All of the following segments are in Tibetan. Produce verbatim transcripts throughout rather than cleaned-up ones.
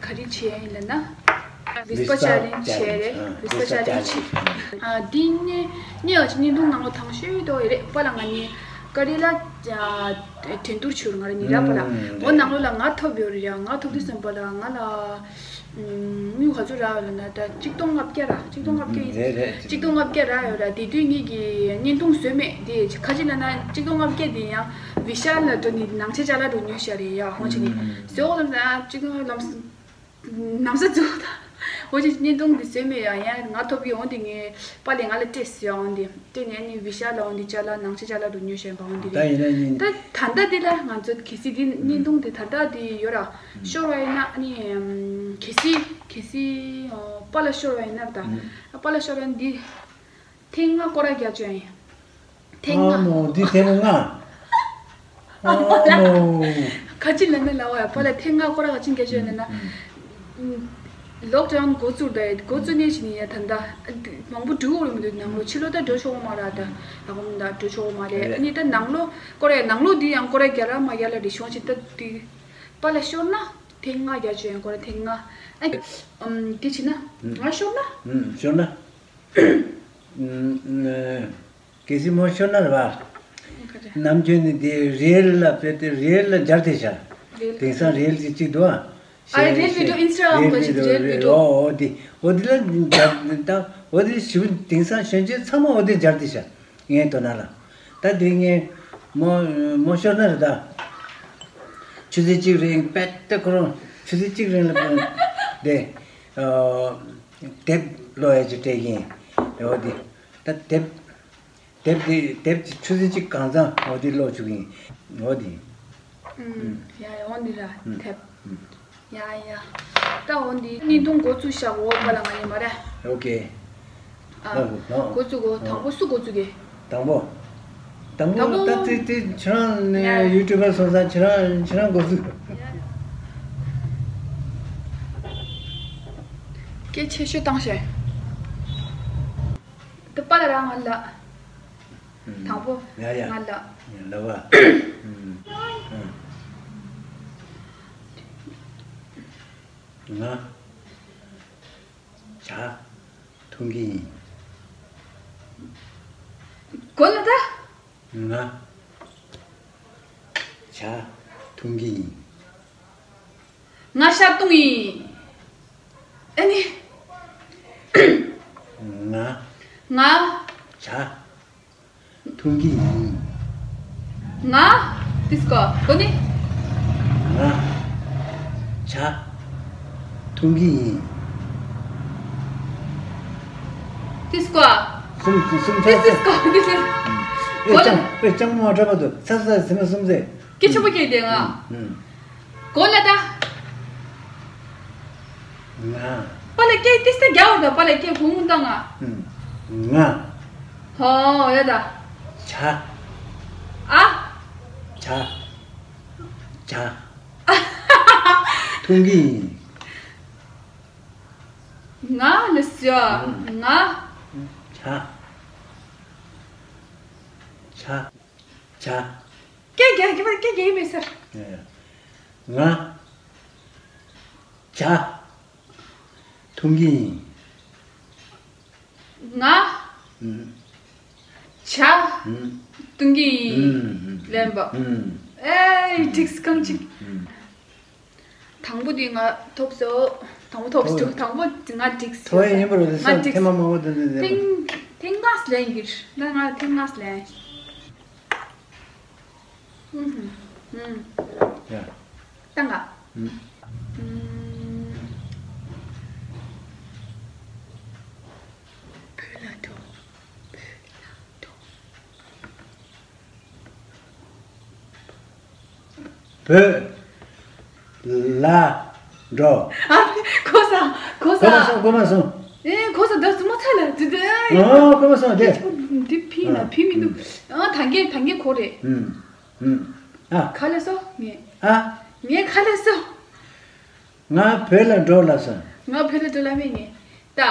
ག་རེ་བྱས་ཡིན་ལབ་ན། ཝིས་པ་ཅ་ལེན་བྱས་རེད། ཝིས་པ་ཅ་ལེན་བྱས། ཨ་འདི་ནི་ནི་ཨ་ཅི་བརྙན་ཐུང་ནང་ལོ་ཐང་ཤོས་དོ་ཡི་རེད་པ་ལ། ང་ནི་ཀ་རི་ལ་ཨ་འགྲན་བསྡུར་བྱུར་ང་ར་ཉི་ར་པ་ལ། ཨོ་ནང་ལོ་ལ་ང་ཐོབ་ཡོད་རེད་ཡ། ང་ཐོབ་དུས་ཙམ་པ་ལ་ང་ལ་དངུལ་ག་ཚོད་རག་ཡོད་ལབ་ན་ད་གཅིག་སྟོང་ལྔ་བརྒྱ་ར། གཅིག་སྟོང་ལྔ་བརྒྱ་ཡིན། རེད་རེད། གཅིག་སྟོང་ལྔ་བརྒྱ་རག་ཡོད་ར། དེ་དུས་ངེད་ཀྱི་བརྙན་ཐུང་བཟོས་མེད་དེ་ཁ་ཅིག་ལབ་ན་གཅིག་སྟོང་ལྔ་བརྒྱ་དེ་ཡང་ཝི་ཤལ་ལ་འགྲོ་ནི་ནང་ཆེ་ཅ་ལག་འགྲོ་ཉོས་ཤག་རེད་ཡ། ཧོང་ཆེ་ནི་བཟོས་འོ་ལབ་ན་གཅིག་སྟོང་ལམ། ནམ་ས་ཚོ་ད། འོ་ཅི་བརྙན་ཐུང་འདི་བཟོས་མེད་ཡ། ཡང་ང་ཐོབ་ཀྱི་འོང་དེ་ངའི་པཱ་ལས་ང་ལ་སྤྲད་ཟེར་ཡ། འོང་དེ་སྤྲད་ནས་ནི་ཝི་ཤལ་ལ་འོང་དེ་ཅ་ལག་ནང་ཆེ་ཅ་ལག་འགྲོ་ཉོས་ཤག་པ། འོང་དེ་ད་རེད། ཡིན་ན་ཡིན། ད་ད་ལྟ་འདི་ལ་ང་ཚོ་གལ་སྲིད་འདི་བརྙན་ཐུང་དེ་ད་ལྟ་འདི་ཡོད་ར། ཤོར་བ་ཡིན་ན་ནི་གལ་སྲིད་གལ་སྲིད་པཱ་ལ་ཤོར་བ་ཡིན་ན་ད། པཱ་ལ་ཤོར་བ་ཡིན་འདི། ཐེངས་ལྔ་སྐོར་ར་རྒྱག་བཅོས་ཡིན། ཐེངས་ཨ་ལྔ། མོ་འདི་ཐེངས་ལྔ། ཨ་མོ། ཁ་ཅིག་ལ་ནི་ལ་བ་ཡ་པཱ་ལ་ཐེངས་ལྔ་སྐོར་ར་ག་ཅིག་རྒྱག་བཅོས་ཡིན་ན། ལོག་ཌའོན་འགོ་བཙུགས་ད་འགོ་བཙུགས་ནས་ཕྱིན་ནས་ཡ་ད་ལྟ་མང་པོ་འགྲོ་འོང་མི་འདུག་ནང་ལོ་ཕྱི་ལོ་ད་འགྲོ་ཆོག་མ་ར། ད་ཨ་ཁོམ་ད་འགྲོ་ཆོག་མ་རེད། ཨ་ནི་ད་ནང་ལོ་སྐོར་ར་ནང་ལོ་འདི་ཡང་སྐོར་ར་རྒྱག་ར་མ་རྒྱག་ལ་རེ་ཤོང་ཅིག་ད་འདི་པཱ་ལ་ཤོར་ན་ཐེངས་ལྔ་རྒྱག་བཅོས་ཡིན། སྐོར་ར་ཐེངས་ལྔ། ཨ་འདི་བྱས་ན་ང་ཤོར་ན། ཤོར་ན། གལ་སྲིད་མོ་ཤོར་ན་རེད་པ། ནམ་རྒྱུན་ནི་དེ་རེལ་ལ་དཔེ་དེ་རེལ་ལ་སྦྱར་ཏེ་བཞག་རེལ། དེང་སང་རེལ་གྱི་གཅིག་འདུག་ཨ། ཨ་རེལ་བི་ཌིའོ། ཨིན་སི་ཊ་གྷ་རམ་གི་ཅིག་རེལ་བི་ཌིའོ། འོ་འོ་དེ་འོ་དེ་ལ་སྦྱར་ད། འོ་དེ་ཞིབ་དེང་སང་གཞོན་སྐྱེས་ཚང་མ་འོ་དེ་སྦྱར་ཏེ་བཞག་ངའི་དོ་སྣང་ལ། ད་དེ་ངས་མོ་མོ་ཤོར་ན་རེད་ད། ཆུ་ཚོད་གཅིག་རིང་པད་ཏི་ཁོ་རང་ཆུ་ཚོད་གཅིག་རིང་ལ་དེ་དེབ་ཀློག་ཡ་ཅིག་སྤྲད་ཀྱིན་ཡོད་དེ། ད་དེབ་དེབ་དེ་དེབ་ཀྱི་ཆུ་ཚོད་གཅིག་གང་ཚང་འོ་དེ་ཀློག་བཅུག་གིན་ཡོད་དེ། ཡ་ཡ་འོ་འདི་ར་དེབ། ཡ་ཡ། ད་འོ་འདི་བརྙན་ཐུང་འགོ་བཙུགས་ཤག་འོ་པ་ལ་ང་ཡིན་མ་རེད། ཨོ་ཀེ། ཨ། ལགས་སོ། ལགས། འགོ་བཙུགས་གོ། དང་པོ་སུ་འགོ་བཙུགས་གི། དང་པོ། དང་པོ་དང་པོ། ད་དེ་དེ་ཁྱེད་རང་ནས་ཡ་ཡུ་ཊུབ་པར་སོང་ཙང་ཁྱེད་རང་ཁྱེད་རང་འགོ་བཙུགས། སྐད་ཆེ་ཤོས་བཏང་ཤག་དེ་པ་ལ་རང་ང་ལ། དང་པོ། ཡ་ཡ། ང་ལ། ཡ་ལ་བ། ང་ཇ་འཐུང་གི་ཡིན། གོ་ལ་ད། ང་ཇ་འཐུང་གི་ཡིན། ང་ཤ་བཏུང་ཡིན། ཨ་ནི། ང་ང་ཇ་འཐུང་གི་ཡིན། ང་། དེ་སྐོར་གོ་ནི། ང་ཇ་འཐུང་གི་ཡིན། དེ་སྐོར། གསུམ་གསུམ་དེ་ཆ་དེ་སྐོར་དེ་སྐོར། ཨེ་གོ་ལ། ཅང་ཨེ་ཅང་མ་འདྲ་པ་འདུག་ཚ་ཚ་ཟེར་ན་གསུམ་ཟེར། སྐད་ཆེན་པོ་སྐད་དེ་ང་། ཨུམ། གོ་ལ་ད། ང་། པ་ལ་སྐད་ཏིས་ཏ་རྒྱག་འོ་ད་པ་ལ་སྐད་གུང་ད་ང་། ཨུམ། ང་། ཧོ་ཡ་ད། ཇ། ཨ། ཇ། ཇ། འཐུང་གི་ཡིན། ང་ལ་སི་ང་། ཇ། ཇ། ཇ། སྐད་རྒྱག་གི་པ་སྐད་རྒྱག་གི་མེད་ཟེར། ཡ་ཡ། ང་། ཇ། འཐུང་གི་ཡིན། ང་། ཇ། འཐུང་གི་ཡིན། ལན་པ། ཨེ་ཊིག་སི་གང་ཅིག་དང་པོ་དེ་ང་ཐོབ་སོ། དང་པོ་ཐོབ་སོ། དང་པོ་ང་ཊིག་སི་ཐོབ་ཡིན་པ་རེད། ང་ཊིག་སི་ཐེངས་མ་མང་པོ་དེ་འདྲ་ཐེངས་ཐེངས་ལྔ་ལེན་གྱིར་ན་ང་ཐེངས་ལྔ་ལེན། ཡ། ཏང་ག་ཨུམ། བོད་ལ་འགྲོ། བོད་ལ་འགྲོ། ཨ་གོ་ས་གོ་ས། གོ་མ་སོང་གོ་མ་སོང་། ཨེ་གོ་ས་ད་ཙུ་མོ་ཚ་ལ་ཙི་ཙི། ཨ་གོ་མ་སོང་དེ། འདི་ཕི་ན་ཕི་མི་འདུག་ཨ་ཐང་གེ་ཐང་གེ་གོ་རེད། ཨུམ། ཨ། ཁ་ལས་སོ་ངས། ཨ། ངས་ཁ་ལས་སོ། ང་བོད་ལ་འགྲོ་ལ་སོང་། ང་བོད་ལ་འགྲོ་ལ་མེད་ངས། ད།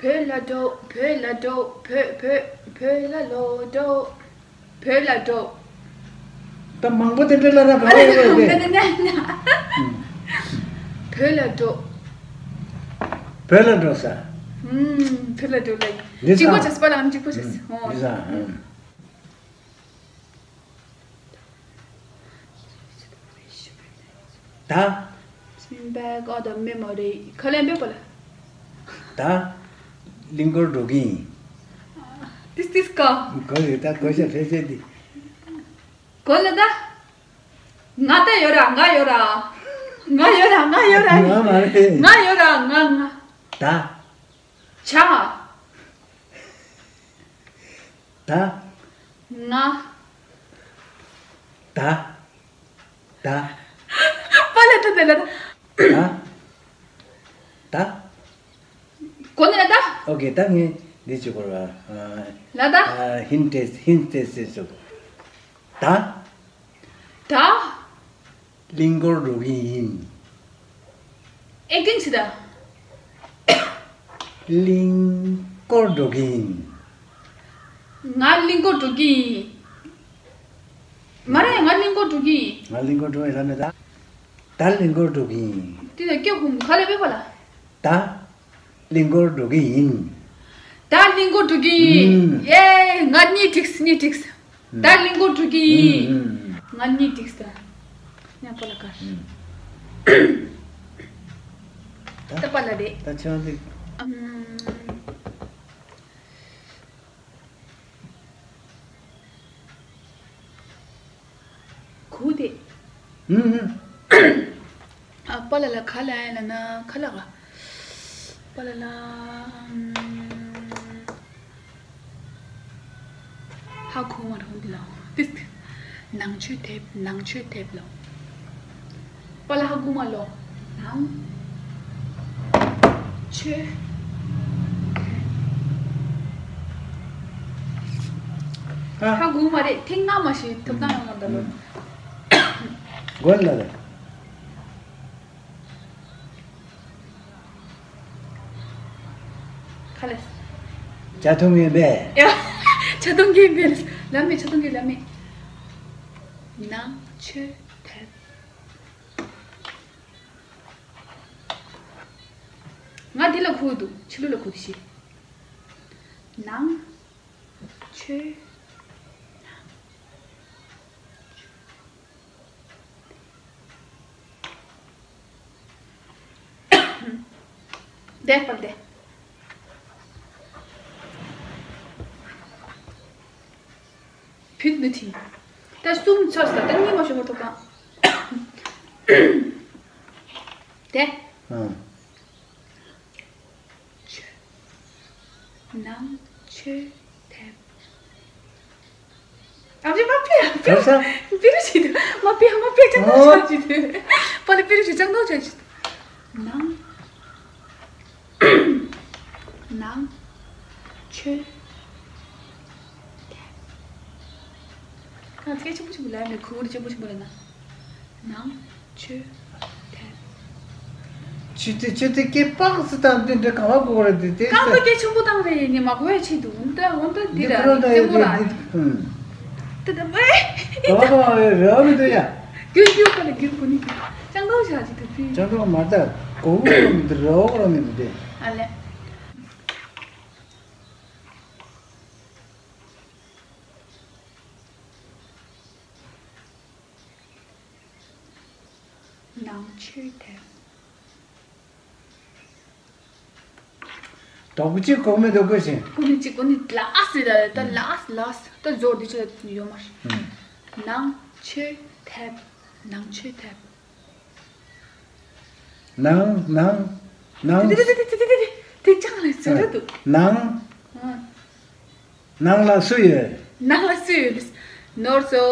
བོད་ལ་འགྲོ། བོད་ལ་འགྲོ། བོད་བོད་བོད་ལ་ལོག་འགྲོ། བོད་ལ་འགྲོ། ད་མང་པོ་དེ་འདྲ་ལ་ར་ག་བ་ཡོད་རེད། ན་ན་ན་ན། བོད་ལ་འགྲོ། བོད་ལ་འགྲོ་ས། ཨུམ། བོད་ལ་འགྲོ་ལ། འདི་གཅིག་པོ་ས། བྱས་པ་ལ་གཅིག་པོ་བྱས། ཨུམ། ཨོ། འདི་ས། ཨུམ། ད། སྨན་པ་ག་ད་མེ་མ་རེད། ཁ་ལན་པེ་པ་ལ། ད། གླིང་སྐོར་འགྲོ་གི་ཡིན། ཏིས་ཏིས་ཀ། གོ་ཡོད་ད་གོ་ཤ་ཕལ་ཆེར་འདི། གོ་ལ་ད། ང་ད་ཡོད་ར་ང་ཡོད་ར། ང་ཡོད་ར་ང་ཡོད་ར། ང་མ་རེད། ང་ཡོད་ར་ང་ང་། ད། ཆ། ད། ང་། ད། ད། པ་ལ་ད་དེ་ལ་ད། ད། ད། གོ་ནས་ལ་ད། ཨོ་ཀེ། ད་ངས་འདི་བྱེད་དགོས་ར། ལ་ད། ཧིན་ཏེས་ཧིན་ཏེས་ཟེར་ཆོག་ད། ད། གླིང་སྐོར་འགྲོ་གི་ཡིན། ཨེ་ཀིན་ཆི་ད། གླིང་སྐོར་འགྲོ་གི་ཡིན། ང་གླིང་སྐོར་འགྲོ་གི་ཡིན། མ་རེད། ང་གླིང་སྐོར་འགྲོ་གི་ཡིན། ང་གླིང་སྐོར་འགྲོ་ཡིན་ལ་མེད་ད། ད་གླིང་སྐོར་འགྲོ་གི་ཡིན། དེ་ལ་སྐྱོ་ཁུམ་ག་ལ་བེ་པ་ལ། ད། གླིང་སྐོར་འགྲོ་གི་ཡིན། ད་གླིང་སྐོར་འགྲོ་གི་ཡིན། ཨུམ། ཡེ། ང་གཉིས་འགྲིགས། གཉིས་འགྲིགས། ད་གླིང་སྐོར་འགྲོ་གི་ཡིན། ཨུམ། ང་གཉིས་འགྲིགས་ད། ཉ་པོ་ལ་ཀར། ཨུམ། ད་པ་ལ་རེད། ད་ཆང་དེ། ཨུམ། གུ་དེ། ཨུམ་ཨུམ། ཨ། པ་ལ་ལ་ག་ལ་ཡ་ལ་ན་ག་ལ་ག་པ་ལ་ལ། ཧ་གོ་མ་རུང་འདི་ལ། ཏིས། ནང་ཆོས་དེབ། ནང་ཆོས་དེབ་ལ། པ་ལ་ཧ་གོ་མ་ལོ། ནང་ཆོས། ཧ། ཧ་གོ་མ་རེད། ཐེངས་ལྔ་མ་ཞིག་ཐོབ་ཐང་ཡོང་མ་འདུག་ལོ། གོ་ལ་ལ། ཁ་ལས། ཇ་འཐུང་གིན་པས། ཡ། ཇ་འཐུང་གིན་པས། ལ་མེ་ཇ་འཐུང་གིན་ལ་མེ། ནང་ཆོས་དེབ། ང་འདི་ལ་ཁུག་འདུག་ཕྱི་ལོགས་ལ་ཁུག་འདུག་ཤི། ནང་ཆོས། དེ་པར་དེ། བུད་མི་ཐིང་། ད་གསུམ་ཚར་ས་ད་གཉིས་མ་ཤོར་བར་ཐོག་ཁང་། དེ། ཨང་། ཆོས། ནང་ཆོས་དེབ། ཨ་ཕྱི་མ་ཕི་ཡ་ཕི་ཡ། ཕི་རུ་ཞིག་མ་ཕི་ཡ་མ་ཕི་ཡ་ཅང་ཏོག་ཆ་ཅི་དེ། པ་ལི་ཕི་རུ་ཞིག་ཅང་ཏོག་ཆ་ཅི། ནང་། ནང་ཆོས་དེབ། ང་སྐད་ཆེན་པོ་ཆེན་པོ་ལབ་ནས་ཁུ་ཁུ་ཆེན་པོ་ཆེན་པོ་ལབ་ན། ནང་ཆོས་དེབ། ཆུ་ཚོད་ཆུ་ཚོད་སྐད་པགས་སུ་བཏང་དེ་འདྲ་གང་བ་གོ་ར་དེ་དེ་གང་གི་སྐད་ཆེན་པོ་བཏང་རེད་ནི་མ་གོ་ཡ་ཆེད་དུ་འོན་ཏེ་འོན་ཏེ་འདི་འདི་ར་ཁོ་ར་ད་རྩེ་མོ་ཡོད་ར་དེ་དེ་ཧུམ། ཏེ་ཏེ་མེ། གང་བ་གང་བ་རེ་བ་མི་འདུག་ཡ། རྒྱུ་རྒྱུ་ཁ་ལ་རྒྱུ་གོ་ནི་ཅང་ཏོག་ཞག་ཅིག་ཏུ་ཕི། ཅང་ཏོག་མ་ད་གོ་བོ་ར་མི་འདུག་རེ་བ་གོ་ར་མི་འདུག་དེ། ཨ་ལེ། ནང་ཆོས་དེབ། དོག་གཅིག་གོ་མེད་དོ་གོ་ཞིང་། ཀུ་ནི་གཅིག་ཀུ་ནི་ལ་སི་ད་ད་ལ་སི་ལ་སི་ད་ཛོར་འདི་ཆོ་ཡོད་མ་རེད། ནང་ཆོས་དེབ། ནང་ཆོས་དེབ། ནང་ནང་ནང་། དེ་དེ་དེ་དེ་དེ་དེ་དེ་དེ་ཅང་ལ་ཟེར་ར་འདུག་ནང་། ཨང་། ནང་ལ་སུ་ཡོད། ནང་ལ་སུ་ཡོད། ནོར་སོ།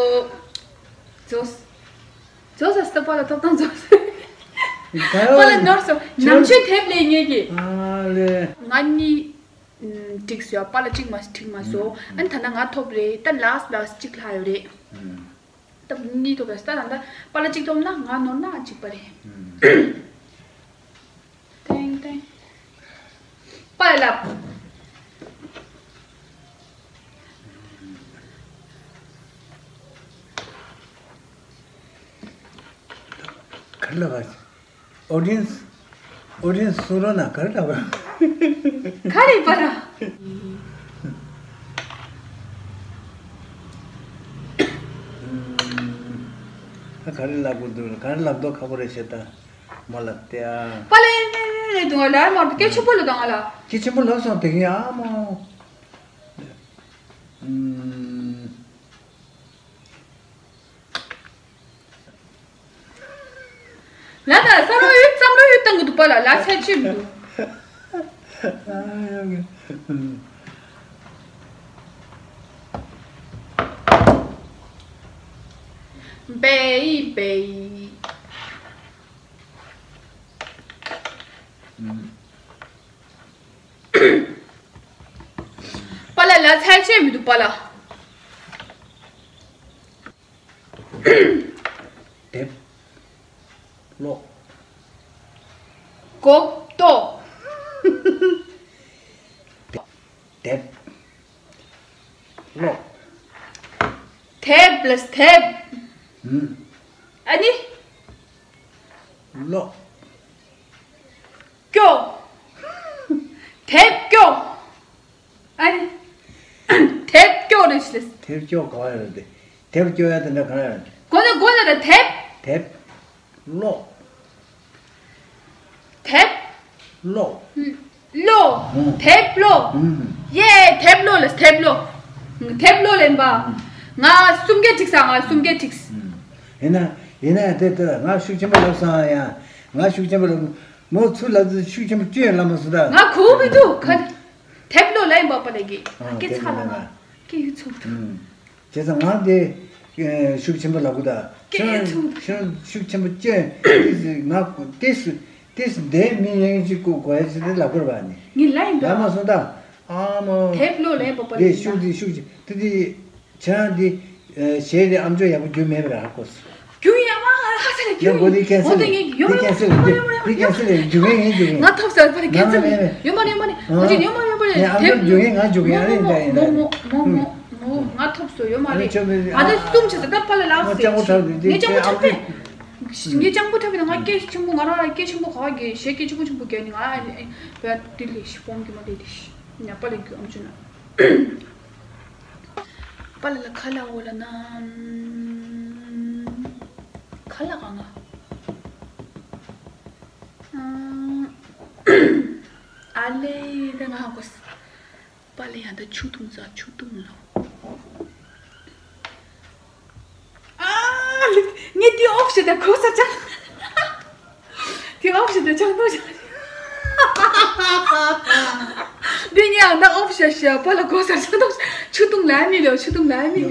ཛོས། ཛོས་ཨ་སྟ་པ་ལ་ཐོབ་ཐང་ཛོས། པ་ལ་ནོར་སོ། ནང་ཆོས་དེབ་ལས་ངེས་ཀྱི། ཨ་ལེ། ང་གཉིས། འགྲིག་སོ་ཡ། པ་ལ་གཅིག་མ་གཅིག་མ་སོ། ཨ་ནི་ད་ན་ང་ཐོབ་རེད། ད་ལ་སི་ལ་སི་གཅིག་ལྷག་ཡོད་རེད། ད་གཉིས་ཐོབ་རེད། ད་ད་པ་ལ་གཅིག་ཐོབ་ན་ང་ནོར་ན་གཅིག་པ་རེད། ཏེང་ཏེང་། པ་ལ་ལབ། ག་རེ་ལབ་པ། ཨོ་ཌི་ཡེན་སི། ཨོ་ཌི་ཡེན་སི་གསུང་རོགས་གནང་། ག་རེ་ལབ་པ། ག་རེ་པ་ལ། ད་ག་རེ་ལབ་དགོས་འདུག་ག་རེ་ལབ་མདོག་ཁ་པོ་རེད་བྱས་ད། མོ་ལ་བལྟས་ཨ། པ་ལ་ཡིན་ནས་དུང་ལ་མ་སྐད་ཆུང་པོ་ལ་དང་ལ། སྐད་ཆེན་པོ་ལབ་སོང་དེ་གིན་ཨ་མོ། ཨུམ། ལ་ད་ས་རོ་ཡུད་ཙམ་རོ་ཡུད་བཏང་གི་འདུག་པ་ལ་ལ་ཚད་ཅི་མི་འདུག་བེ་བེ། པ་ལ་ལ་ཚད་ཅི་མི་འདུག་པ་ལ། དེབ། ཀློག་གོག་ཏོ། དེབ། ཀློག་དེབ་ལ་དེབ། ཨ་ནི། ཀློག་སྐྱོ། དེབ་སྐྱོ། ཨ་ནི། དེབ་སྐྱོ་རེད་ཤི་ལེ། དེབ་སྐྱོ་ག་བ་ཡོད་དེ། དེབ་སྐྱོ་ཡ་དེ་འདྲ་ག་རེ་ཡོད། གོ་ན་གོ་ན་ད་དེབ། དེབ། ཀློག་དེབ། ཀློག་ཀློག་ཨུམ། དེབ་ཀློག་ཨུམ། ཡེ་དེབ་ཀློག་ལེ་དེབ་ཀློག་དེབ་ཀློག་ལེན་པ། ང་གསུམ་བརྒྱ་ཁྲིགས་ས་ང་གསུམ་བརྒྱ་ཁྲིགས། ཡིན་ན་ཡིན་ན་དེ་ལྟར་ང་ཤུགས་ཆེན་པོ་ལབ་སོང་ཡ། ང་ཤུགས་ཆེན་པོ་ལབ། མོ་ཚུར་ལབ་དུས་ཤུགས་ཆེན་པོ་སྐྱོན་ལབ་མ་སོང་ད། ང་གོ་མི་འདུག་ག་དེབ་ཀློག་ལ་ཡིན་པ་པ་ལེ་གི་ཨ་སྐད་ཆ་ལ་ང་སྐད་ཡུད་ཚུགས་འདུག་བྱས་ཙང་ང་དེ་ཤུགས་ཆེན་པོ་ལབ་དགོས་ད། ཁྱོད་ཁྱོད་ཤུགས་ཆེན་པོ་སྐྱོན། ང་ཏིས་ཏིས་འདས་མི་ཡན་གཅིག་ཀུ་གོ་ཡ་ཅི་དེ་ལབ་དགོས་པ་ནི། ངས་ལབ་ཡིན་ད། ལབ་མ་སོང་ད། ཨ་མོ། དེབ་ཀློག་ལེན་པ་པ་ལེ་ཤུགས་དེ་ཤུགས་ཆེ་དེ་དེ་ཆང་དེ་གཞས་དེ་ཨམ་ཅོག་ཡག་པོ་རྒྱུ་མེད་པ་ར་ཧ་གོ་སོང་། རྒྱུ་ཡིན་ཨ་མ་ཧ་ས་ལ་རྒྱུ་ཡིན། འོ་དེ་ཁྱེད་སེ་ཡོད་མ་རེད་ཡོད་མ་རེད་ཡོད་མ་རེད། རྒྱུ་ཡིན་རྒྱུ་ཡིན། ང་ཐོབ་ས་པ་རེད་ཁྱེད་སེ་ཡོད་མ་རེད་ཡོད་མ་རེད་ཡོད་མ་རེད་ཡོད་མ་རེད། ཨ་ཨ་ཡོད་མ་རེད་ཡོད་མ་རེད། ང་ཨ་ཡོད་མ་རེད་ཡོད་མ་རེད། ང་ཐོབ་སོ་ཡོད་མ་རེད། ང་ད་གསུམ་བྱས་ས་ད་པ་ལ་ལགས་སེ་ངས་ཅང་པོ་འཁྲབ་པས་ངས་ཅང་པོ་འཁྲབ་པས་ང་སྐད་ཆེན་པོ་ང་རང་ལ་སྐད་ཆེན་པོ་ག་གི་གཞས་སྐད་ཆེན་པོ་ཆེན་པོ་རྒྱག་ནི་ང་བས་དེ་ལས་ཤི་སྤོང་གི་མ་དེ་དེ་ཤི་ཉ་པ་ལ་རྒྱུ་ཨམ་ཆུ་ན། པ་ལ་ལ་ཁ་ལ་འོ་ལ་ན། ཁ་ལ་གང་ང་། ཨ་ལེ་ད་ང་ཧ་གོ་ས། པ་ལ་ཡང་ད་ཆུ་འཐུང་ས་ཆུ་འཐུང་ལ། ཨ་ལེ་ངས་དེ་ཨོབ་ཤེ་ད་གོ་ས་ཅང་། དེ་ཨོབ་ཤེ་དེ་ཆང་ཐོག་ཆང་། འདི་ཉལ་ན་ཨོབ་ཤེ་ཤེ་པ་ལ་གོ་ས་ཆང་ཐོག་ཆུ་བཏུང་ལ་མི་ལོ་ཆུ་བཏུང་ལ་མི།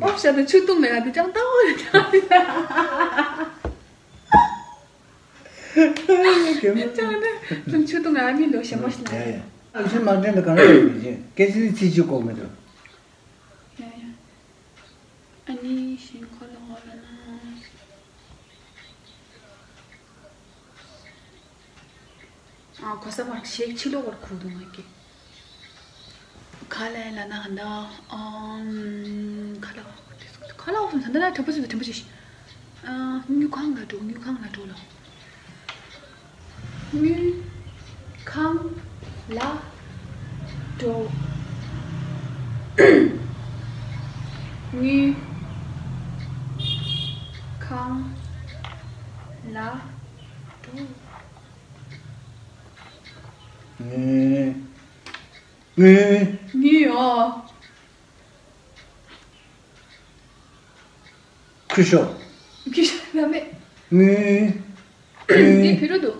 ཨོབ་ཤེ་དེ་ཆུ་བཏུང་ལ་ཡང་དེ་ཆང་ཐོག་ཆང་ཐོག་ཆུ་བཏུང་ལ་མི་ལོ་ཤེ་མོ་ཤེ་ན། ཨ་ཤེ་མ་དྲན་དུ་གང་ལ་ཡོད་མི་ཤེས་སྐད་ཆ་ཚིག་གཅིག་གོ་མི་འདུག་ཡ་ཡ། ཨ་ནི་ཤིང་ཁོ་ལ་ཧོ་ལ་ན། ཨ་གོ་ས་མར་ཤེག་ཕྱི་ལོགས་བར་ཁུག་འདུག་ང་གི། ཁ་ལས་ལ་ན་ཧ་འདའ། ཨམ། ཁ་ལ་ཁ་ལ་ཧོ་ད་ན་དྲན་པོ་ཞིག་དྲན་པོ་ཞིག་ཨ་དངུལ་ཁང་ལ་འགྲོ་དངུལ་ཁང་ལ་འགྲོ་ལ། དངུལ་ཁང་ལ་འགྲོ། དངུལ་ཁང་ལ་འགྲོ། དངུལ། དངུལ། དངུལ་ཨོ། ཁུ་ཤོ། ཁུ་ཤོ་ཡ་མེད། དངུལ། དངུལ། འདི་བི་རུ་འདུག་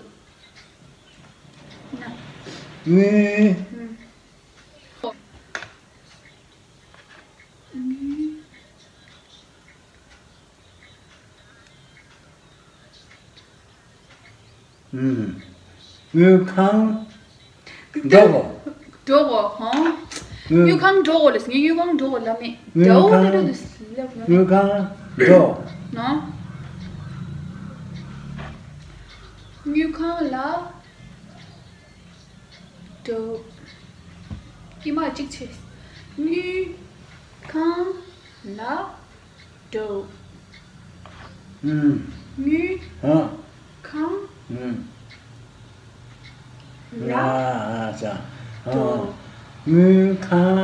ན། དངུལ། ཨུམ། ཨོ། དངུལ། ཨུམ། དངུལ་ཁང་། འགྲོ་གོ། འགྲོ་གོ་ཧོ། དངུལ། དངུལ་ཁང་འགྲོ་གོ་ལེ་ངས་དངུལ་ཁང་འགྲོ་གོ་ལ་མེད། དངུལ་འགྲོ་གོ་ཁང་ལེ་དུ་ལབ་ལ་མེད། དངུལ་ཁང་འགྲོ། ནོ། དངུལ་ཁང་ལ། འགྲོ། དཀྱིལ་མ་གཅིག་བྱས། དངུལ་ཁང་ལ་འགྲོ། ཨུམ། དངུལ་ཧ། ཁང་ཨུམ། ལ། ལ་ཨ་ཙ། ཨ། འགྲོ། དངུལ་ཁང་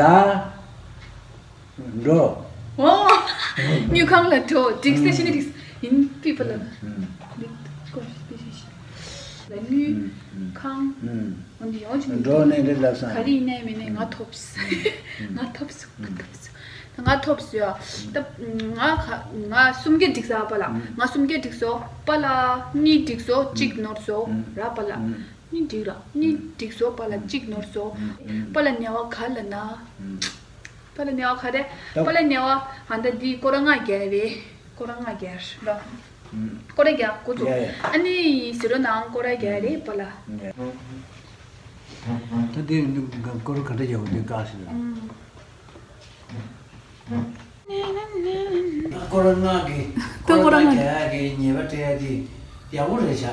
ལ་འགྲོ། ཨོ། དངུལ་ཁང་ལ་འགྲོ། འགྲིག་སྟེ་ཤི་ནི་འགྲིག་ཡིན་པི་པ་ལ། ཨུམ། ལིག་ཀོ་པི་ཤི་ཤི། ལ་དངུལ་ཨུམ། ཨུམ། ཁང་། ཨུམ། འོན་ཏེ་ཡོང་ཆུང་འགྲོ་ནས་འདྲ་ལབ་སང་། ག་རེ་ཡིན་ནའི་མིན་ནའི་ང་ཐོབ། ང་ཐོབ་སོང་། ང་ཐོབ་སོང་། ད་ང་ཐོབ་སོང་ཡ། ད་ང་ག་ང་གསུམ་གྱི་འགྲིག་ས་པ་ལ། ང་གསུམ་གྱི་འགྲིག་སོ། པ་ལ་གཉིས་འགྲིག་སོ། གཅིག་ནོར་སོ། ར་པ་ལ། གཉིས་འགྲིག་ར། གཉིས་འགྲིག་སོ། པ་ལ་གཅིག་ནོར་སོ། པ་ལ་ཉེ་བ་ག་ལ་ན། པ་ལ་ཉེ་བ་ག་རེ། པ་ལ་ཉེ་བ་ཨ་ད་འདི་སྐོར་ར་ལྔ་བརྒྱབ་རེད། སྐོར་ར་ལྔ་བརྒྱབ་ར། སྐོར་ར་བརྒྱབ་འགོ་ཚུགས། ཡ་ཡ། ཨ་ནི་ཟེར་རོ་ནང་སྐོར་ར་བརྒྱབ་རེད་པ་ལ། ད་དེ་སྐོར་ག་འདྲ་བརྒྱབ་དགོས་དེ་དཀའ་ཞིག་རེད། སྐོར་ལྔ་གི། སྐོར་ལྔ་གི་ཉེས་པ་སྤྲད་ཡ་དེ་ཡག་པོ་རེད་ཤག་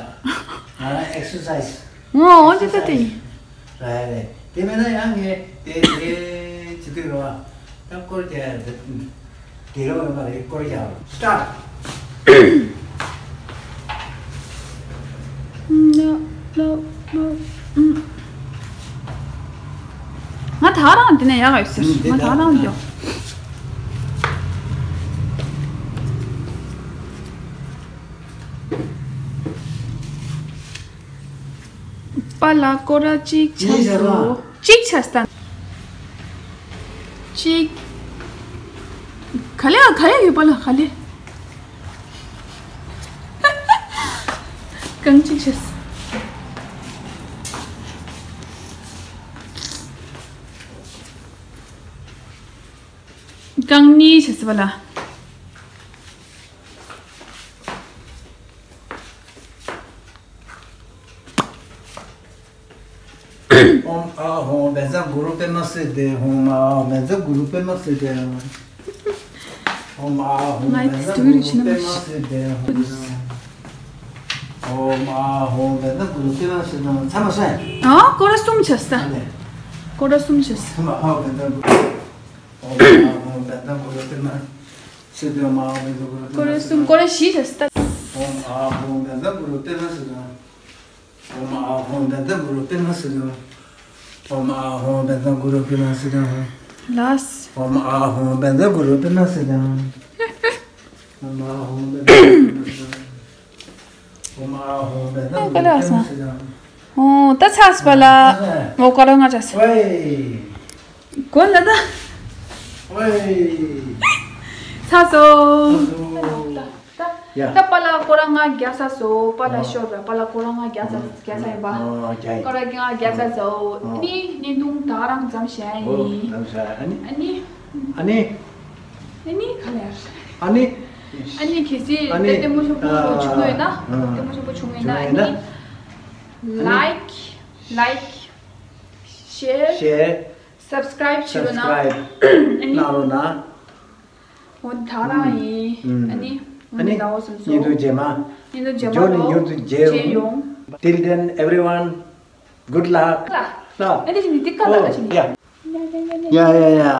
ང་རང་ཨེག་སར་སའི་སི། ངོ་འོ་ཅི་ལྟ་དེ་ཡིན། རེད་རེད། དེ་མིན་ན་ཡང་ངས་དེ་དེ་བྱེད་དུས་རེད་བ། ད་སྐོར་རྒྱག་ཡ་དེ་རེད་བ། ཡོད་མ་རེད། སྐོར་རྒྱག་རོགས། སི་ཊར་ཊི། ང་ད་རང་དེ་ནས་ཡག་ཡོད་ཟེར། ང་ད་རང་འགྱོ། པ་ལ་སྐོར་ར་གཅིག་ཆགས་སོ། གཅིག་ཆགས་སྟངས། གཅིག་ག་ལེ་ག་ལེ་ཡོད་པ་ལ་ག་ལེ། རྐང་གཅིག་བྱས། རྐང་གཉིས་བྱས་པ་ལ། ཨོཾ་ཨཱཿཧཱུྃ་བཛྲ་གུ་རུ་པདྨ་སིདྡྷི་ཧཱུྃ། ཨཱཿཧཱུྃ་བཛྲ་གུ་རུ་པདྨ་སིདྡྷི་ཧཱུྃ། ཨོཾ་ཨཱཿཧཱུྃ་ང་བཛྲ་གུ་རུ་པདྨ་སིདྡྷི་ཧཱུྃ། ཨོཾ་ཨཱཿཧཱུྃ་བཛྲ་གུ་རུ་པདྨ་སིདྡྷི་ཧཱུྃ། ཚང་མ་སོང་། ཨ། སྐོར་ར་གསུམ་བྱས་ད། ཨ་ནི། སྐོར་ར་གསུམ་བྱས། ཨོཾ་ཨཱཿཧཱུྃ་བཛྲ་གུ་རུ། ཨོཾ་ཨཱཿཧཱུྃ་བཛྲ་གུ་རུ་པདྨ་སིདྡྷི་ཧཱུྃ། ཨཱཿཧཱུྃ་བཛྲ་གུ་རུ་པདྨ་སིདྡྷི་ཧཱུྃ། སྐོར་ར་གསུམ། སྐོར་ར་བཞི་བྱས་ད། ཨོཾ་ཨཱཿཧཱུྃ་བཛྲ་གུ་རུ་པདྨ་སིདྡྷི་ཧཱུྃ། ཨོཾ་ཨཱཿཧཱུྃ་བཛྲ་གུ་རུ་པདྨ་སིདྡྷི་ཧཱུྃ། ཨོཾ་ཨཱཿཧཱུྃ་བཛྲ་གུ་རུ་པདྨ་སིདྡྷི་ཧཱུྃ། ལགས། ཨོཾ་ཨཱཿཧཱུྃ་བཛྲ་གུ་རུ་པདྨ་སིདྡྷི་ཧཱུྃ། ཨོཾ་ཨཱཿཧཱུྃ་བཛྲ་གུ་རུ་པདྨ་སིདྡྷི་ཧཱུྃ། ཨོཾ་ཨཱཿཧཱུྃ་བཛྲ་གུ་རུ་པདྨ་སིདྡྷི་ཧཱུྃ། ཨོ། ད་ཚར་སོང་པ་ལ། ཨོ། སྐོར་ར་ལྔ་བྱས་སོང་། ཝེ། གོ་ལ་ད། ཝེ། ཚར་སོང་། ཚར་སོང་། ཡ། ད་པ་ལ་སྐོར་ར་ལྔ་བརྒྱབ་ཚར་སོང་། པ་ལ་ཨོ། ཤོར་བ། པ་ལ་སྐོར་ར་ལྔ་བརྒྱབ་ཚར། ཨོ། བརྒྱབ་ཚར་ཡིན་པ། ཨོ། བརྒྱབ་ཡིན། སྐོར་ར་ལྔ་བརྒྱབ་ཚར་སོང་། ཨོ། ཨ་ནི་བརྙན་ཐུང་ད་རང་མཚམས་བཞག་ཨོ། ཡིན། མཚམས་བཞག་ཨ་ནི། ཨ་ནི། ཨ་ནི། ཨ་ནི་ག་ལེར། ཨ་ནི། ཨ་ནི་གལ་སྲིད་ཨ་ནི་ལྟད་མོ་ཤོག་བུ་ཨ་བྱུང་ཡོད་ན། ཨ། ལྟད་མོ་ཤོག་བུ་བྱུང་ཡོད་ན། བྱུང་ཡོད་ན། ཨ་ནི། ཨ་ནི། ལའིཀ། ལའིཀ། ཤེར། ཤེར། སབ་སི་ཀ་རའིབ་བྱེད་རོགས་གནང་། སབ་སི་ཀ་རའིབ་ཨ་ནི། གནང་རོགས་གནང་། འོ་ད་རང་ཡིན། ཨ་ནི། ཨ་ནི། ཨ་ནི་ལའོ་སོང་སོང་། བརྙན་ཐུང་རྗེས་མ། བརྙན་ཐུང་རྗེས་མ་མགྱོགས་ནས་ལོ། མགྱོགས་སུ་མཇལ་ཡོང་། Till then, everyone, good luck. ལ། ལ། ཨ་ནི་འདི་ཀ་ལ། ཨོ། ཨ་ནི། ཡ། ཡ་ཡ་ཡ།